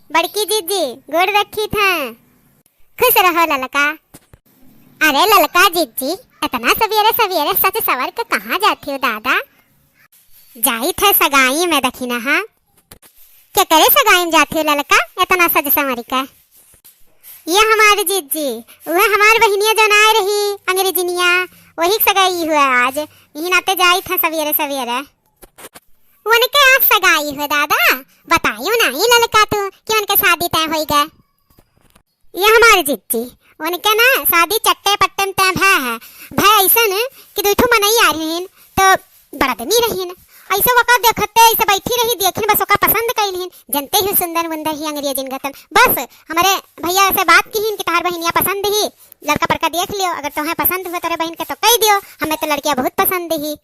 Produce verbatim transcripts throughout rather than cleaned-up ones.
बड़की जिज्जी, गोड़ रखी था। खुश रहो ललका। अरे ललका जिज्जी, इतना सवेरे सवेरे सज सवर के कहाँ जाती हो दादा? जाई थे सगाई में दखिना, हाँ। के करे सगाई में जाती हो ललका, इतना सज संवर के? ये हमारी जिज्जी, वह हमार बहिनिया जौन आए रही अंग्रेजनिया, वही सगाई हुआ आज। यही नाते जाई थे सवेरे सवेरे। उनके आज सगाई हुआ दादा, बतायो ना ही ललका तू कि उनके शादी तय होई गए। ये हमारी जिज्जी, उनके ना शादी चट्टे पट्टे में तय भय है। भय ऐसन कि दुई ठो मनई आ रहीन तो बड़ा दनी रहीन। ऐसे वका देखते ऐसे बैठी रही, देखिन बस वका पसंद कैलिन। जनते ही सुंदर मुंदर ही अंग्रेजिन गतन। बस हमारे भैया से बात किहिन कि तहार बहिनिया पसंद ही, लड़का पड़का देख लियो, अगर तोहे पसंद हुआ तोरे बहिन के तो कह दियो, हमें तो लड़किया बहुत पसंद ही।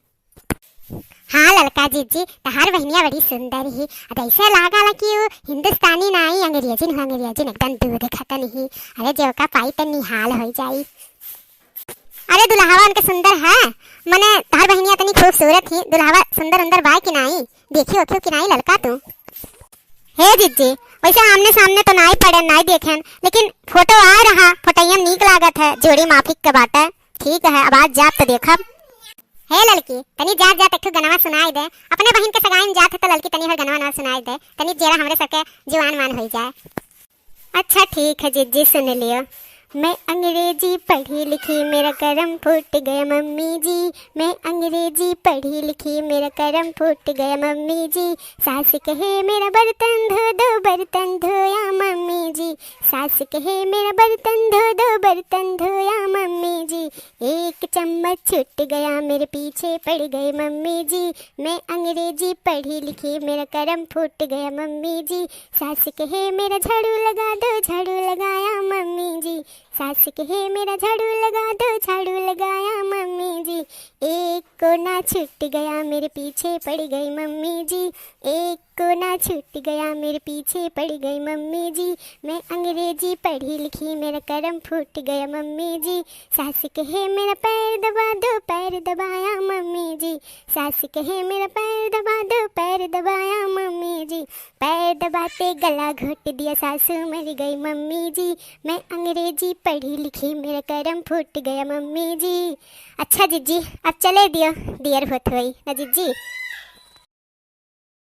हाँ ललका जिज्जी, तहार बहिनिया बड़ी सुंदर ही। अब ऐसे लागा ला कि वो हिंदुस्तानी नाई, अंग्रेजिन हो, अंग्रेजिन एकदम दूध खतन ही। अरे जेवका पाई त निहाल हो जाई। अरे दुल्हवा उनके सुंदर है, मने तहार बहिनिया इतनी खूबसूरत ही, दुल्हवा सुंदर उंदर बाय कि नाई, देखी ओखियो कि नाई ललका तू? हे जिज्जी, वैसे आमने सामने तो नाई पड़े, नाई देखेन, लेकिन फोटो आ रहा, फोटोइया में नीक लागत है, जोड़ी माफिक के बाटे। ठीक है, अब आज जाब तो देखब। हे ललकी, तनी जात जात एक ठो गनवा सुनाई दे। अपने बहिन के सगाई में जात है तो ललकी तनी भर गनवा नवा सुनाई दे, तनी जेरा हमरे सबके जुआन मान होई जाए। अच्छा ठीक है जिज्जी, सुन लियो। मैं अंग्रेजी पढ़ी लिखी, मेरा करम फूट गया मम्मी जी। मैं अंग्रेजी पढ़ी लिखी, मेरा करम फूट गया मम्मी जी। सास कहे मेरा बर्तन धो दो, बर्तन धोया मम्मी जी। सास कहे मेरा बर्तन धो दो, बर्तन धोया मम्मी जी। एक चम्मच छूट गया, मेरे पीछे पड़ गई मम्मी जी। मैं अंग्रेजी पढ़ी लिखी, मेरा करम फूट गया मम्मी जी। सास कहे मेरा झाड़ू लगा दो, झाड़ू लगाया मम्मी जी। सास कहे मेरा झाड़ू लगा दो, झाड़ू लगाया मम्मी जी। एक कोना छूट गया, मेरे पीछे पड़ गई मम्मी जी। एक कोना छूट गया, मेरे पीछे पड़ गई मम्मी जी। मैं अंग्रेजी पढ़ी लिखी, मेरा करम फूट गया मम्मी जी। सास कहे मेरा पैर दबा दो, पैर दबाया मम्मी जी। सास कहे मेरा पैर दबा दो, पैर दबाया मम्मी जी। पैर दबाते गला घोट दिया, सासू मर गई मम्मी जी। मैं अंग्रेजी पढ़ी लिखी, मेरा करम फूट गया मम्मी जी। अच्छा जिज्जी, अब चले दियो, दियर होत होई ना जिज्जी।